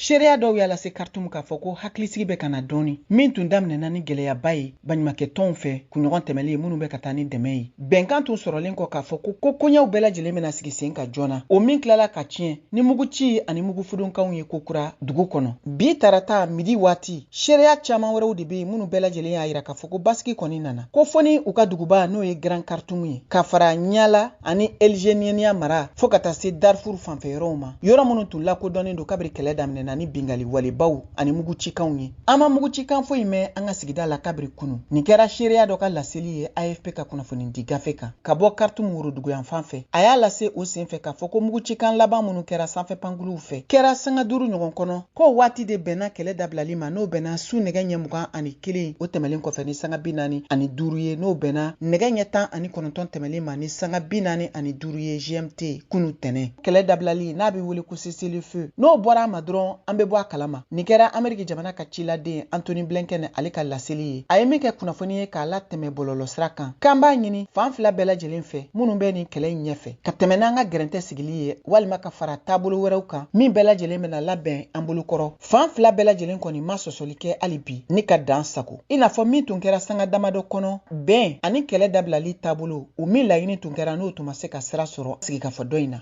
Seereya dɔw y'a lase Khartoum k'a fɔ ko hakilisigi bɛ ka na dɔɔni, min tun daminɛna ni gɛlɛyaba ye baɲumakɛtɔnw fɛ kunɲɔgɔn tɛmɛlen, minnu bɛ ka taa ni dɛmɛ ye. Bɛnkan tun sɔrɔlen kɔ k'a fɔ ko koɲɛw bɛɛ lajɛlen bɛna sigi sen kan joona, o min tilala ka tiɲɛ ni muguci ani mugufudonkanw ye kokura dugu kɔnɔ. Bi tarata midi waati, seereya caman wɛrɛw de bɛ yen minnu bɛɛ lajɛlen y'a yira k'a fɔ ko basigi kɔni nana, ko fo ni u ka duguba n'o ye Grand Khartoum ye, ka fara Nyala ani El Geneina mara fo ka taa se Darfur fanfɛ yɔrɔw ma, yɔrɔ minnu tun lakodɔnnen don kabiri kɛlɛ daminɛna ni bingali walebaw ani mugucikanw ye. An ma mugucikan foyi mɛn an ka sigida la kabiri kunu. Nin kɛra seereya dɔ ka laseli ye AFP ka kunnafonidi gafe kan ka bɔ Khartoum woroduguyanfan fɛ. A y'a lase o senfɛ k'a fɔ ko mugucikan laban minnu kɛra sanfɛ pankuluw fɛ kɛra sanga 5 ɲɔgɔn kɔnɔ, k'o waati de bɛnna kɛlɛ dabilali ma, n'o bɛnna su nɛgɛ ɲɛ 21 o tɛmɛlen kɔfɛ ni sanga 45 ye, n'o bɛnna nɛgɛ ɲɛ 19 tɛmɛlen ma ni sanga 45 ye GMT kunu tɛnɛ. Kɛlɛ dabilali n'a bɛ wele ko cessez-le-feu, n'o bɔra a ma dɔrɔn an bɛ bɔ a kalama. Nin kɛra Ameriki jamana ka ciladen Antony Blinken ale ka laseli ye, a ye min kɛ kunnafoni ye k'a latɛmɛ bɔlɔlɔsira kan, k'an b'a ɲini fan fila bɛɛ lajɛlen fɛ minnu bɛ nin kɛlɛ in ɲɛfɛ ka tɛmɛ n'an ka gɛrɛntɛ sigili ye walima ka fara taabolo wɛrɛw kan min bɛɛ lajɛlen bɛna labɛn an bolokɔrɔ. Fan fila bɛɛ lajɛlen kɔni ma sɔsɔli kɛ hali bi ni ka dan sago, i n'a fɔ min tun kɛra sanga damadɔ kɔnɔ bɛn ani kɛlɛ dabilali taabolo, o min laɲini tun kɛra n'o tun ma se ka sira sɔrɔ sigikafɔ dɔ in na.